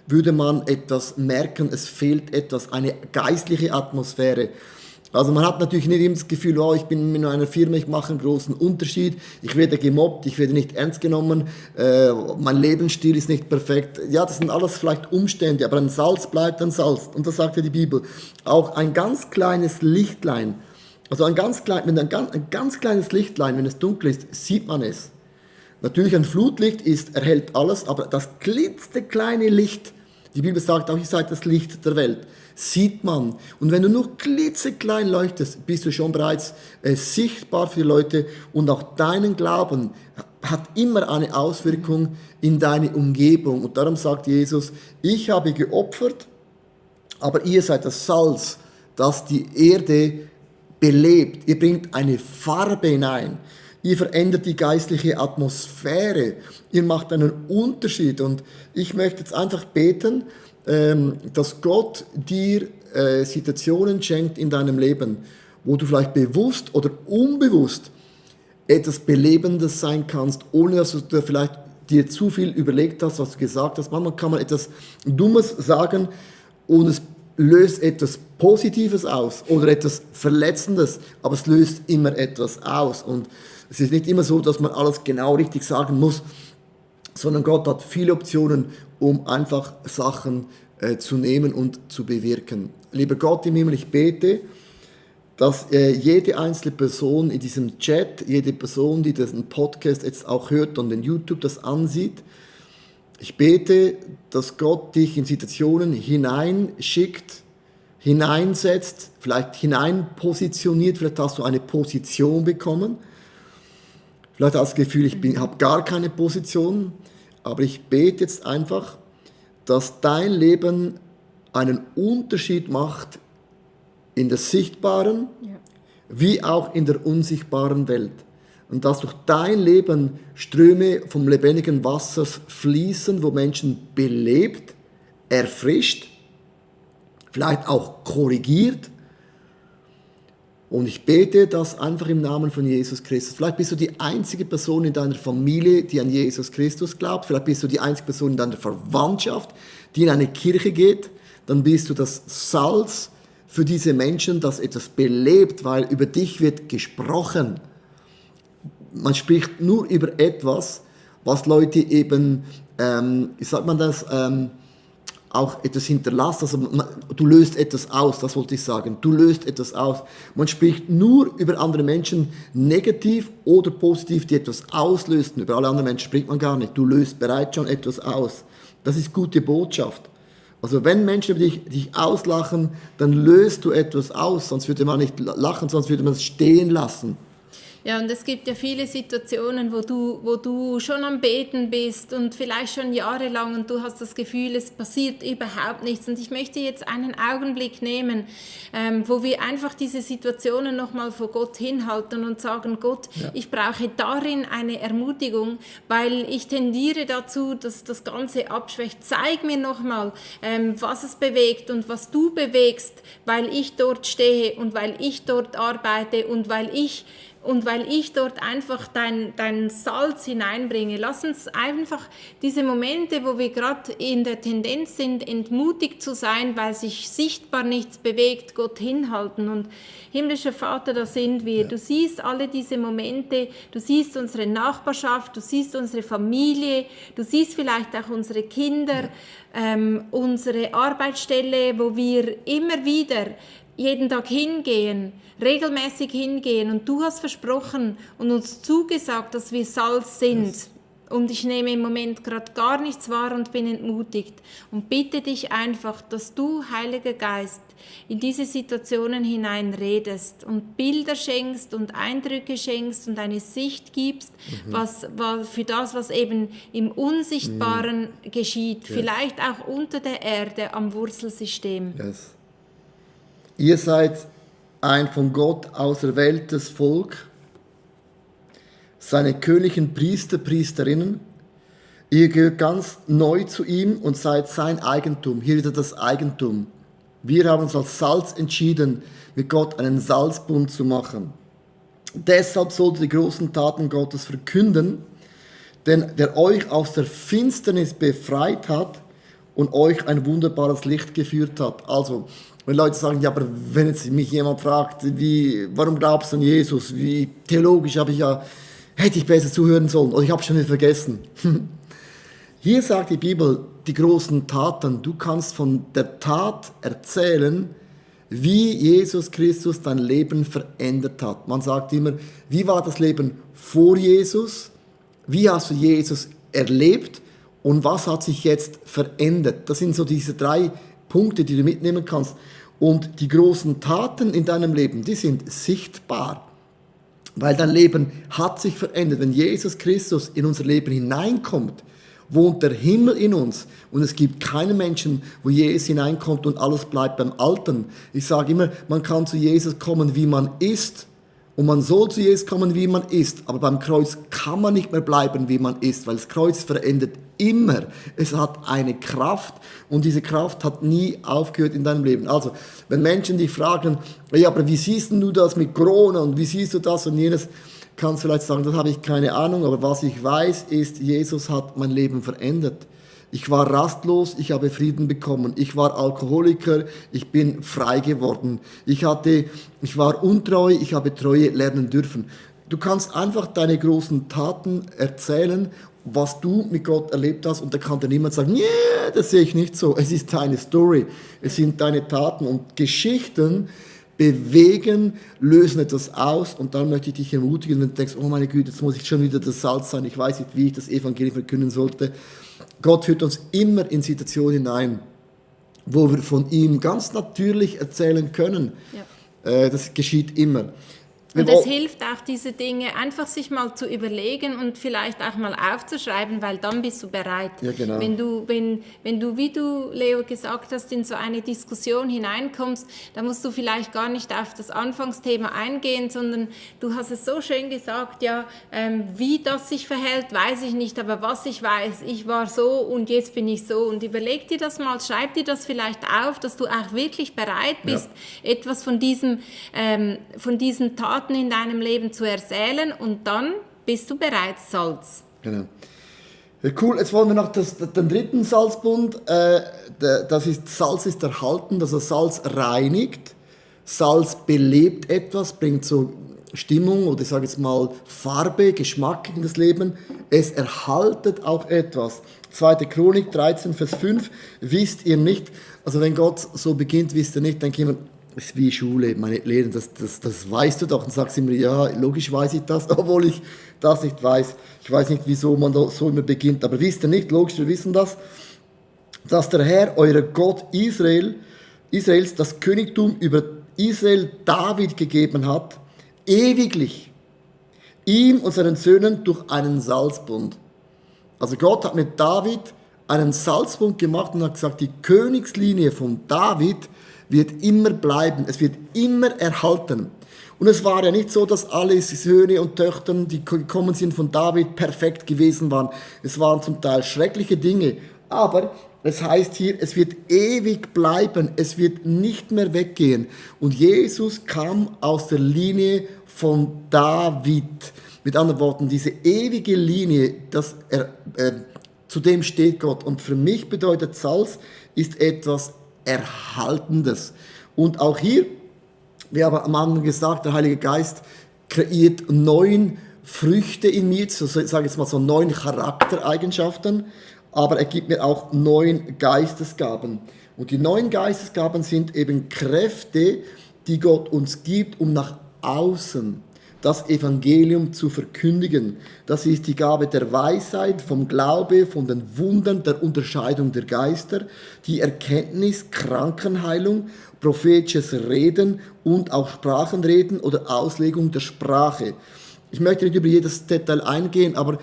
würde man etwas merken, es fehlt etwas, eine geistliche Atmosphäre. Also man hat natürlich nicht immer das Gefühl, oh, ich bin in einer Firma, ich mache einen großen Unterschied, ich werde gemobbt, ich werde nicht ernst genommen, mein Lebensstil ist nicht perfekt. Ja, das sind alles vielleicht Umstände, aber ein Salz bleibt ein Salz. Und das sagt ja die Bibel. Auch ein ganz kleines Lichtlein, also ein ganz kleines Lichtlein, wenn es dunkel ist, sieht man es. Natürlich ein Flutlicht erhält alles, aber das klitzekleine Licht, die Bibel sagt auch, ihr seid das Licht der Welt, sieht man. Und wenn du nur klitzeklein leuchtest, bist du schon bereits sichtbar für die Leute, und auch deinen Glauben hat immer eine Auswirkung in deine Umgebung. Und darum sagt Jesus, ich habe geopfert, aber ihr seid das Salz, das die Erde belebt. Ihr bringt eine Farbe hinein. Ihr verändert die geistliche Atmosphäre. Ihr macht einen Unterschied. Und ich möchte jetzt einfach beten, dass Gott dir Situationen schenkt in deinem Leben, wo du vielleicht bewusst oder unbewusst etwas Belebendes sein kannst, ohne dass du vielleicht dir zu viel überlegt hast, was du gesagt hast. Manchmal kann man etwas Dummes sagen und es löst etwas Positives aus oder etwas Verletzendes, aber es löst immer etwas aus. Und es ist nicht immer so, dass man alles genau richtig sagen muss, sondern Gott hat viele Optionen, um einfach Sachen zu nehmen und zu bewirken. Lieber Gott im Himmel, ich bete, dass jede einzelne Person in diesem Chat, jede Person, die diesen Podcast jetzt auch hört und den YouTube das ansieht, ich bete, dass Gott dich in Situationen hineinschickt, hineinsetzt, vielleicht hineinpositioniert, vielleicht hast du eine Position bekommen, vielleicht hast du das Gefühl, ich habe gar keine Position, aber ich bete jetzt einfach, dass dein Leben einen Unterschied macht in der sichtbaren, wie auch in der unsichtbaren Welt. Und dass durch dein Leben Ströme vom lebendigen Wasser fließen, wo Menschen belebt, erfrischt, vielleicht auch korrigiert. Und ich bete das einfach im Namen von Jesus Christus. Vielleicht bist du die einzige Person in deiner Familie, die an Jesus Christus glaubt. Vielleicht bist du die einzige Person in deiner Verwandtschaft, die in eine Kirche geht. Dann bist du das Salz für diese Menschen, das etwas belebt, weil über dich wird gesprochen. Man spricht nur über etwas, was Leute eben, wie sagt man das, auch etwas hinterlässt. Also du löst etwas aus, das wollte ich sagen. Du löst etwas aus. Man spricht nur über andere Menschen negativ oder positiv, die etwas auslösen. Über alle anderen Menschen spricht man gar nicht. Du löst bereits schon etwas aus. Das ist gute Botschaft. Also wenn Menschen dich auslachen, dann löst du etwas aus, sonst würde man nicht lachen, sonst würde man es stehen lassen. Ja, und es gibt ja viele Situationen, wo du schon am Beten bist und vielleicht schon jahrelang und du hast das Gefühl, es passiert überhaupt nichts. Und ich möchte jetzt einen Augenblick nehmen, wo wir einfach diese Situationen nochmal vor Gott hinhalten und sagen, Gott, ich brauche darin eine Ermutigung, weil ich tendiere dazu, dass das Ganze abschwächt. Zeig mir nochmal, was es bewegt und was du bewegst, weil ich dort stehe und weil ich dort arbeite und weil ich dort einfach dein Salz hineinbringe. Lass uns einfach diese Momente, wo wir gerade in der Tendenz sind, entmutigt zu sein, weil sich sichtbar nichts bewegt, Gott hinhalten. Und himmlischer Vater, da sind wir. Ja. Du siehst alle diese Momente, du siehst unsere Nachbarschaft, du siehst unsere Familie, du siehst vielleicht auch unsere Kinder, unsere Arbeitsstelle, wo wir immer wieder jeden Tag hingehen, regelmäßig hingehen und du hast versprochen und uns zugesagt, dass wir Salz sind. Yes. Und ich nehme im Moment gerade gar nichts wahr und bin entmutigt und bitte dich einfach, dass du, Heiliger Geist, in diese Situationen hinein redest und Bilder schenkst und Eindrücke schenkst und eine Sicht gibst, was für das, was eben im Unsichtbaren geschieht, vielleicht auch unter der Erde am Wurzelsystem. Yes. Ihr seid ein von Gott auserwähltes Volk, seine königlichen Priester, Priesterinnen. Ihr gehört ganz neu zu ihm und seid sein Eigentum. Hier wieder das Eigentum. Wir haben uns als Salz entschieden, mit Gott einen Salzbund zu machen. Deshalb sollt ihr die großen Taten Gottes verkünden, denn der euch aus der Finsternis befreit hat und euch ein wunderbares Licht geführt hat. Also, wenn Leute sagen, ja, aber wenn jetzt mich jemand fragt, warum glaubst du an Jesus? Wie theologisch hätte ich besser zuhören sollen oder ich habe schon wieder vergessen. Hier sagt die Bibel, die großen Taten, du kannst von der Tat erzählen, wie Jesus Christus dein Leben verändert hat. Man sagt immer, wie war das Leben vor Jesus? Wie hast du Jesus erlebt? Und was hat sich jetzt verändert? Das sind so diese 3 Punkte, die du mitnehmen kannst. Und die großen Taten in deinem Leben, die sind sichtbar. Weil dein Leben hat sich verändert. Wenn Jesus Christus in unser Leben hineinkommt, wohnt der Himmel in uns. Und es gibt keinen Menschen, wo Jesus hineinkommt und alles bleibt beim Alten. Ich sage immer, man kann zu Jesus kommen, wie man ist. Und man soll zu Jesus kommen, wie man ist. Aber beim Kreuz kann man nicht mehr bleiben, wie man ist, weil das Kreuz verändert immer. Es hat eine Kraft und diese Kraft hat nie aufgehört in deinem Leben. Also, wenn Menschen dich fragen, ja, aber wie siehst du das mit Corona und wie siehst du das und jenes, kannst du vielleicht sagen, das habe ich keine Ahnung, aber was ich weiß ist, Jesus hat mein Leben verändert. Ich war rastlos, ich habe Frieden bekommen. Ich war Alkoholiker, ich bin frei geworden. Ich war untreu, ich habe Treue lernen dürfen. Du kannst einfach deine großen Taten erzählen, was du mit Gott erlebt hast, und da kann dir niemand sagen, nee, das sehe ich nicht so. Es ist deine Story, es sind deine Taten und Geschichten bewegen, lösen etwas aus, und dann möchte ich dich ermutigen, wenn du denkst, oh meine Güte, jetzt muss ich schon wieder das Salz sein, ich weiß nicht, wie ich das Evangelium verkünden sollte. Gott führt uns immer in Situationen hinein, wo wir von ihm ganz natürlich erzählen können. Ja. Das geschieht immer. Und es hilft auch, diese Dinge einfach sich mal zu überlegen und vielleicht auch mal aufzuschreiben, weil dann bist du bereit. Ja, genau. Wenn du, wie du, Leo, gesagt hast, in so eine Diskussion hineinkommst, dann musst du vielleicht gar nicht auf das Anfangsthema eingehen, sondern du hast es so schön gesagt, ja, wie das sich verhält, weiß ich nicht, aber was ich weiß, ich war so und jetzt bin ich so. Und überleg dir das mal, schreib dir das vielleicht auf, dass du auch wirklich bereit bist, etwas von diesen Taten in deinem Leben zu erzählen, und dann bist du bereits Salz. Genau. Ja, cool, jetzt wollen wir noch den dritten Salzbund. Salz ist erhalten, also Salz reinigt. Salz belebt etwas, bringt so Stimmung oder ich sage jetzt mal Farbe, Geschmack in das Leben. Es erhaltet auch etwas. 2. Chronik 13, Vers 5. Wisst ihr nicht, also wenn Gott so beginnt, wisst ihr nicht, dann jemand, das ist wie Schule, meine Lehrer, das weißt du doch. Dann sagst du immer, ja, logisch weiß ich das, obwohl ich das nicht weiß. Ich weiß nicht, wieso man da so immer beginnt. Aber wisst ihr nicht, logisch, wir wissen das, dass der Herr, euer Gott Israels, das Königtum über Israel David gegeben hat, ewiglich, ihm und seinen Söhnen durch einen Salzbund. Also Gott hat mit David einen Salzbund gemacht und hat gesagt, die Königslinie von David wird immer bleiben, es wird immer erhalten. Und es war ja nicht so, dass alle Söhne und Töchter, die gekommen sind von David, perfekt gewesen waren. Es waren zum Teil schreckliche Dinge, aber es heißt hier, es wird ewig bleiben, es wird nicht mehr weggehen. Und Jesus kam aus der Linie von David. Mit anderen Worten, diese ewige Linie, zu dem steht Gott. Und für mich bedeutet Salz ist etwas Erhaltendes. Und auch hier, wir haben am Anfang gesagt, der Heilige Geist kreiert 9 Früchte in mir, so sage ich jetzt mal so 9 Charaktereigenschaften, aber er gibt mir auch 9 Geistesgaben. Und die 9 Geistesgaben sind eben Kräfte, die Gott uns gibt, um nach außen das Evangelium zu verkündigen. Das ist die Gabe der Weisheit, vom Glaube, von den Wundern, der Unterscheidung der Geister, die Erkenntnis, Krankenheilung, prophetisches Reden und auch Sprachenreden oder Auslegung der Sprache. Ich möchte nicht über jedes Detail eingehen, aber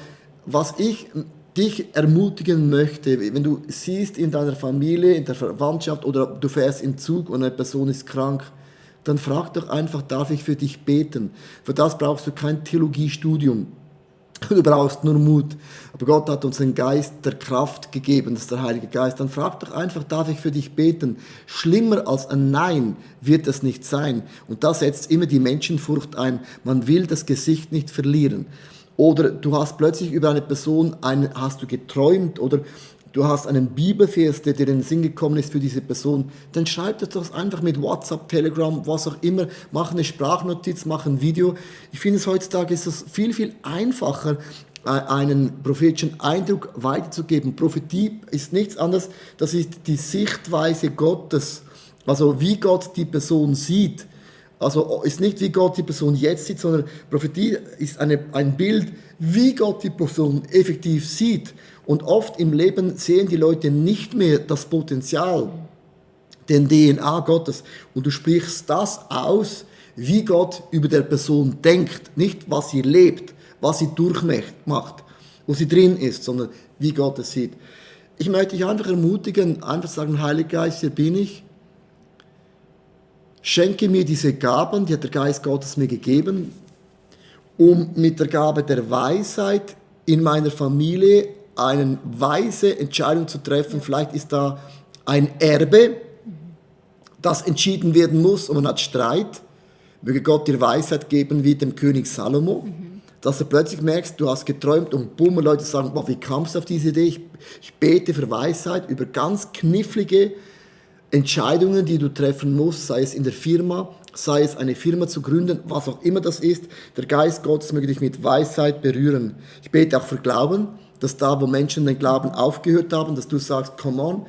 was ich dich ermutigen möchte, wenn du siehst in deiner Familie, in der Verwandtschaft oder du fährst im Zug und eine Person ist krank, dann frag doch einfach, darf ich für dich beten? Für das brauchst du kein Theologiestudium. Du brauchst nur Mut. Aber Gott hat uns den Geist der Kraft gegeben, das ist der Heilige Geist. Dann frag doch einfach, darf ich für dich beten? Schlimmer als ein Nein wird es nicht sein. Und da setzt immer die Menschenfurcht ein. Man will das Gesicht nicht verlieren. Oder du hast plötzlich über eine Person, hast du geträumt, oder du hast einen Bibelvers, der dir in den Sinn gekommen ist für diese Person, dann schreib das doch einfach mit WhatsApp, Telegram, was auch immer, mach eine Sprachnotiz, mach ein Video. Ich finde es heutzutage ist es viel, viel einfacher, einen prophetischen Eindruck weiterzugeben. Prophetie ist nichts anderes, das ist die Sichtweise Gottes, also wie Gott die Person sieht. Also ist nicht, wie Gott die Person jetzt sieht, sondern Prophetie ist ein Bild, wie Gott die Person effektiv sieht. Und oft im Leben sehen die Leute nicht mehr das Potenzial, den DNA Gottes. Und du sprichst das aus, wie Gott über der Person denkt. Nicht, was sie lebt, was sie durchmacht, wo sie drin ist, sondern wie Gott es sieht. Ich möchte dich einfach ermutigen, einfach sagen, Heiliger Geist, hier bin ich. Schenke mir diese Gaben, die hat der Geist Gottes mir gegeben. um mit der Gabe der Weisheit in meiner Familie eine weise Entscheidung zu treffen. Vielleicht ist da ein Erbe, das entschieden werden muss und man hat Streit. Möge Gott dir Weisheit geben wie dem König Salomo, dass du plötzlich merkst, du hast geträumt und bumm, Leute sagen, boah, wie kamst du auf diese Idee? Ich bete für Weisheit über ganz knifflige Entscheidungen, die du treffen musst, sei es in der Firma, sei es eine Firma zu gründen, was auch immer das ist. Der Geist Gottes möge dich mit Weisheit berühren. Ich bete auch für Glauben, dass da, wo Menschen den Glauben aufgehört haben, dass du sagst, come on,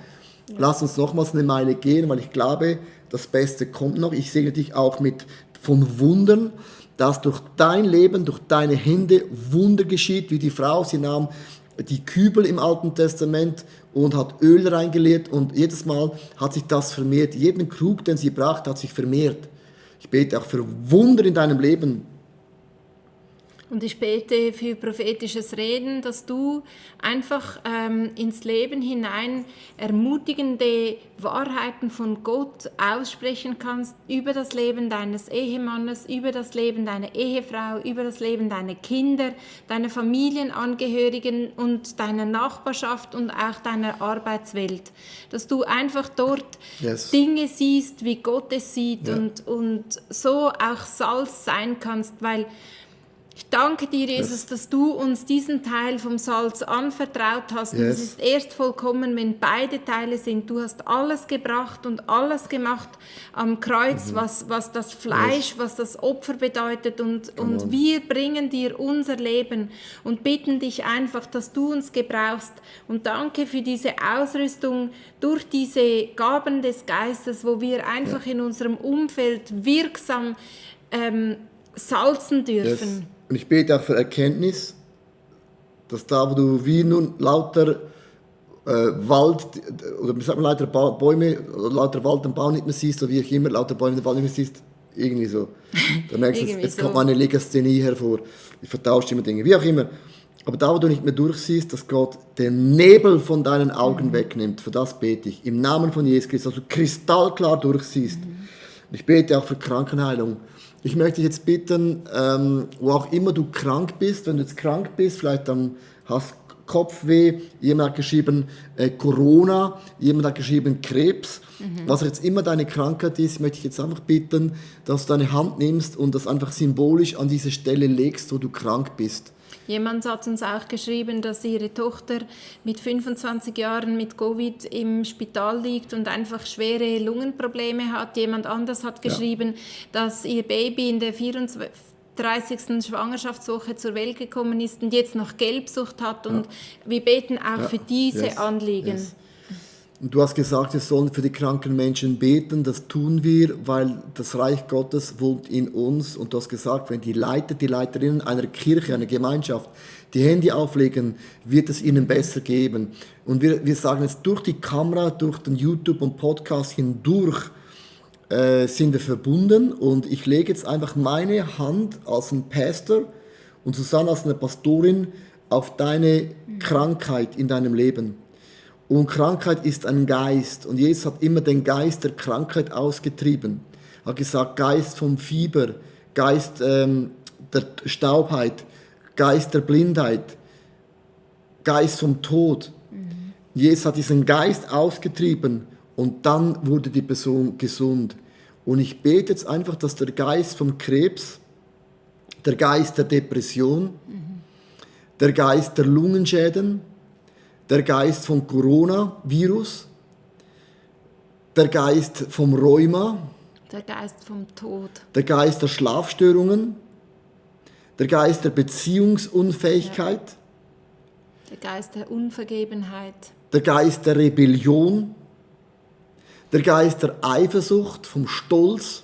lass uns nochmals eine Meile gehen, weil ich glaube, das Beste kommt noch. Ich segne dich auch von Wundern, dass durch dein Leben, durch deine Hände Wunder geschieht, wie die Frau, sie nahm die Kübel im Alten Testament und hat Öl reingeleert und jedes Mal hat sich das vermehrt. Jeden Krug, den sie brachte, hat sich vermehrt. Ich bete auch für Wunder in deinem Leben. Und ich bete für prophetisches Reden, dass du einfach ins Leben hinein ermutigende Wahrheiten von Gott aussprechen kannst über das Leben deines Ehemannes, über das Leben deiner Ehefrau, über das Leben deiner Kinder, deiner Familienangehörigen und deiner Nachbarschaft und auch deiner Arbeitswelt. Dass du einfach dort Dinge siehst, wie Gott es sieht und so auch Salz sein kannst, weil ich danke dir, Jesus, dass du uns diesen Teil vom Salz anvertraut hast. Und es ist erst vollkommen, wenn beide Teile sind. Du hast alles gebracht und alles gemacht am Kreuz, was das Fleisch, was das Opfer bedeutet. Und wir bringen dir unser Leben und bitten dich einfach, dass du uns gebrauchst. Und danke für diese Ausrüstung durch diese Gaben des Geistes, wo wir einfach in unserem Umfeld wirksam salzen dürfen. Und ich bete auch für Erkenntnis, dass da, wo du wie nun lauter Wald, oder wie sagt man, lauter Bäume, oder lauter Wald und Baum nicht mehr siehst, oder wie auch immer, lauter Bäume und Wald nicht mehr siehst, irgendwie so. Da merkst du, jetzt kommt meine Legasthenie hervor. Ich vertausche immer Dinge, wie auch immer. Aber da, wo du nicht mehr durchsiehst, dass Gott den Nebel von deinen Augen wegnimmt, für das bete ich. Im Namen von Jesus Christus, dass du kristallklar durchsiehst. Und ich bete auch für Krankenheilung. Ich möchte dich jetzt bitten, wo auch immer du krank bist, wenn du jetzt krank bist, vielleicht dann hast Kopfweh, jemand hat geschrieben Corona, jemand hat geschrieben Krebs, was jetzt immer deine Krankheit ist, möchte ich jetzt einfach bitten, dass du deine Hand nimmst und das einfach symbolisch an diese Stelle legst, wo du krank bist. Jemand hat uns auch geschrieben, dass ihre Tochter mit 25 Jahren mit Covid im Spital liegt und einfach schwere Lungenprobleme hat. Jemand anders hat geschrieben, dass ihr Baby in der 34. Schwangerschaftswoche zur Welt gekommen ist und jetzt noch Gelbsucht hat. Und wir beten auch für diese Anliegen. Und du hast gesagt, wir sollen für die kranken Menschen beten. Das tun wir, weil das Reich Gottes wohnt in uns. Und du hast gesagt, wenn die Leiter, die Leiterinnen einer Kirche, einer Gemeinschaft die Hände auflegen, wird es ihnen besser geben. Und wir sagen jetzt durch die Kamera, durch den YouTube und Podcast hindurch sind wir verbunden. Und ich lege jetzt einfach meine Hand als ein Pastor und Susanne als eine Pastorin auf deine Krankheit in deinem Leben. Und Krankheit ist ein Geist. Und Jesus hat immer den Geist der Krankheit ausgetrieben. Er hat gesagt, Geist vom Fieber, Geist der Staubheit, Geist der Blindheit, Geist vom Tod. Jesus hat diesen Geist ausgetrieben und dann wurde die Person gesund. Und ich bete jetzt einfach, dass der Geist vom Krebs, der Geist der Depression, der Geist der Lungenschäden, der Geist vom Coronavirus, der Geist vom Rheuma, der Geist vom Tod, der Geist der Schlafstörungen, der Geist der Beziehungsunfähigkeit, der Geist der Unvergebenheit, der Geist der Rebellion, der Geist der Eifersucht, vom Stolz.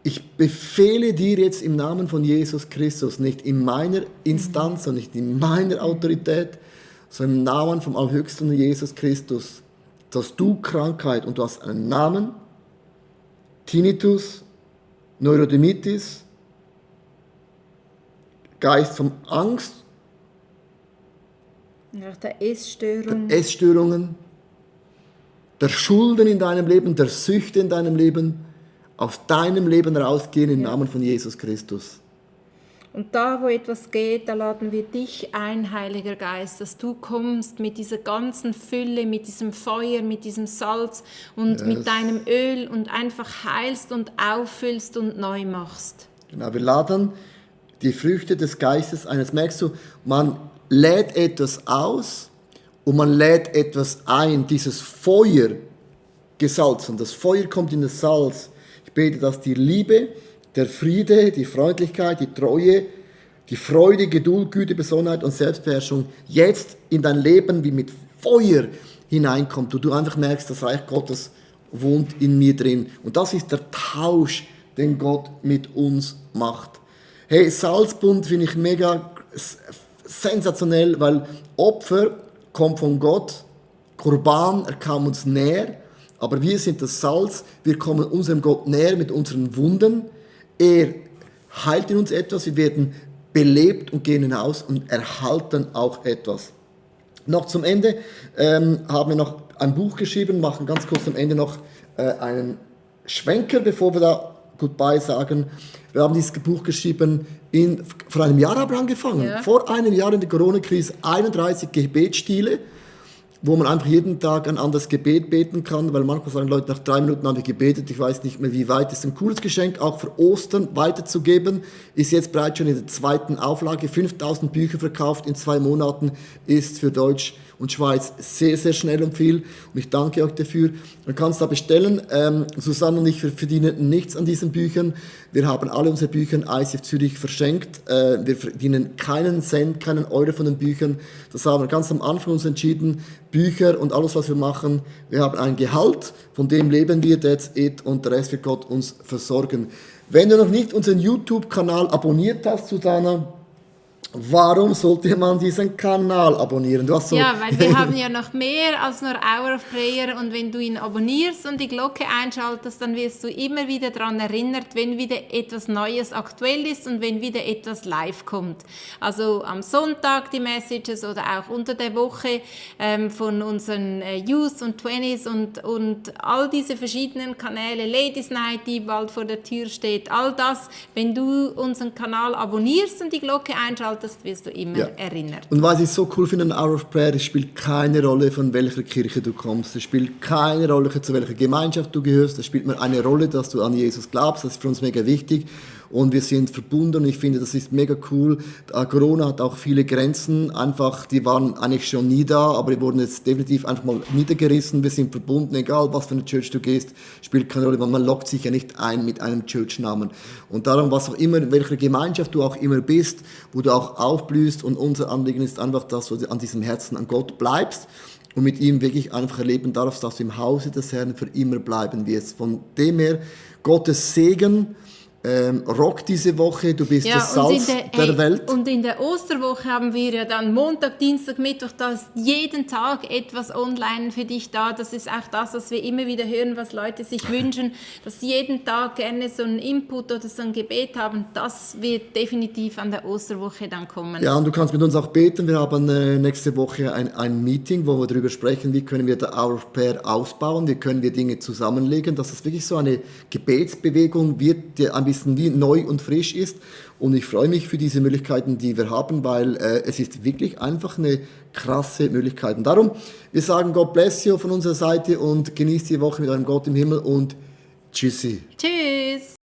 Ich befehle dir jetzt im Namen von Jesus Christus, nicht in meiner Instanz und nicht in meiner Autorität, sondern im Namen vom Allhöchsten Jesus Christus, dass du Krankheit, und du hast einen Namen, Tinnitus, Neurodermitis, Geist von Angst, nach der Essstörung, der Essstörungen, der Schulden in deinem Leben, der Süchte in deinem Leben, aus deinem Leben rausgehen im Namen von Jesus Christus. Und da, wo etwas geht, da laden wir dich ein, Heiliger Geist, dass du kommst mit dieser ganzen Fülle, mit diesem Feuer, mit diesem Salz und mit deinem Öl und einfach heilst und auffüllst und neu machst. Genau, wir laden die Früchte des Geistes ein. Jetzt merkst du, man lädt etwas aus und man lädt etwas ein. Dieses Feuer gesalzen, das Feuer kommt in das Salz. Ich bete, dass die Liebe, der Friede, die Freundlichkeit, die Treue, die Freude, Geduld, Güte, Besonnenheit und Selbstbeherrschung jetzt in dein Leben wie mit Feuer hineinkommt. Und du einfach merkst, das Reich Gottes wohnt in mir drin. Und das ist der Tausch, den Gott mit uns macht. Hey, Salzbund finde ich mega sensationell, weil Opfer kommt von Gott, Korban, er kam uns näher, aber wir sind das Salz, wir kommen unserem Gott näher mit unseren Wunden. Er heilt in uns etwas, wir werden belebt und gehen hinaus und erhalten auch etwas. Noch zum Ende haben wir noch ein Buch geschrieben, machen ganz kurz am Ende noch einen Schwenker, bevor wir da Goodbye sagen. Wir haben dieses Buch geschrieben, vor einem Jahr haben wir angefangen. Ja. Vor einem Jahr in der Corona-Krise 31 Gebetsstile, wo man einfach jeden Tag ein anderes Gebet beten kann, weil manchmal sagen Leute, nach 3 Minuten habe ich gebetet, ich weiß nicht mehr wie weit. Das ist ein cooles Geschenk, auch für Ostern weiterzugeben. Ist jetzt bereits schon in der 2. Auflage, 5000 Bücher verkauft in 2 Monaten, ist für Deutsch und Schweiz sehr, sehr schnell und viel. Und ich danke euch dafür. Man kann es da bestellen. Susanne und ich verdienen nichts an diesen Büchern. Wir haben alle unsere Bücher in ICF Zürich verschenkt. Wir verdienen keinen Cent, keinen Euro von den Büchern. Das haben wir ganz am Anfang uns entschieden. Bücher und alles, was wir machen. Wir haben ein Gehalt, von dem leben wir, that's it, und der Rest wird Gott uns versorgen. Wenn du noch nicht unseren YouTube-Kanal abonniert hast, Susanne, warum sollte man diesen Kanal abonnieren? Du hast so ja, weil wir haben ja noch mehr als nur Hour of Prayer und wenn du ihn abonnierst und die Glocke einschaltest, dann wirst du immer wieder daran erinnert, wenn wieder etwas Neues aktuell ist und wenn wieder etwas live kommt. Also am Sonntag die Messages oder auch unter der Woche von unseren Youth und 20s und all diese verschiedenen Kanäle, Ladies Night, die bald vor der Tür steht, all das, wenn du unseren Kanal abonnierst und die Glocke einschaltest, wirst du immer erinnert. Und was ich so cool finde an Hour of Prayer, es spielt keine Rolle, von welcher Kirche du kommst. Es spielt keine Rolle, zu welcher Gemeinschaft du gehörst. Es spielt mir eine Rolle, dass du an Jesus glaubst. Das ist für uns mega wichtig. Und wir sind verbunden und ich finde, das ist mega cool. Corona hat auch viele Grenzen, einfach, die waren eigentlich schon nie da, aber die wurden jetzt definitiv einfach mal niedergerissen. Wir sind verbunden, egal was für eine Church du gehst, spielt keine Rolle, weil man lockt sich ja nicht ein mit einem Church-Namen. Und darum, was auch immer, in welcher Gemeinschaft du auch immer bist, wo du auch aufblühst, und unser Anliegen ist einfach, dass du an diesem Herzen an Gott bleibst und mit ihm wirklich einfach erleben darfst, dass du im Hause des Herrn für immer bleiben wirst. Von dem her, Gottes Segen, Rock diese Woche, du bist das Salz der Welt. Und in der Osterwoche haben wir ja dann Montag, Dienstag, Mittwoch, da ist jeden Tag etwas online für dich da. Das ist auch das, was wir immer wieder hören, was Leute sich wünschen, dass sie jeden Tag gerne so einen Input oder so ein Gebet haben. Das wird definitiv an der Osterwoche dann kommen. Ja, und du kannst mit uns auch beten. Wir haben nächste Woche ein Meeting, wo wir darüber sprechen, wie können wir die Hour of Prayer ausbauen, wie können wir Dinge zusammenlegen, dass es wirklich so eine Gebetsbewegung wird, die ein bisschen wie neu und frisch ist. Und ich freue mich für diese Möglichkeiten, die wir haben, weil es ist wirklich einfach eine krasse Möglichkeit. Und darum, wir sagen God bless you von unserer Seite und genießt die Woche mit eurem Gott im Himmel und tschüssi. Tschüss.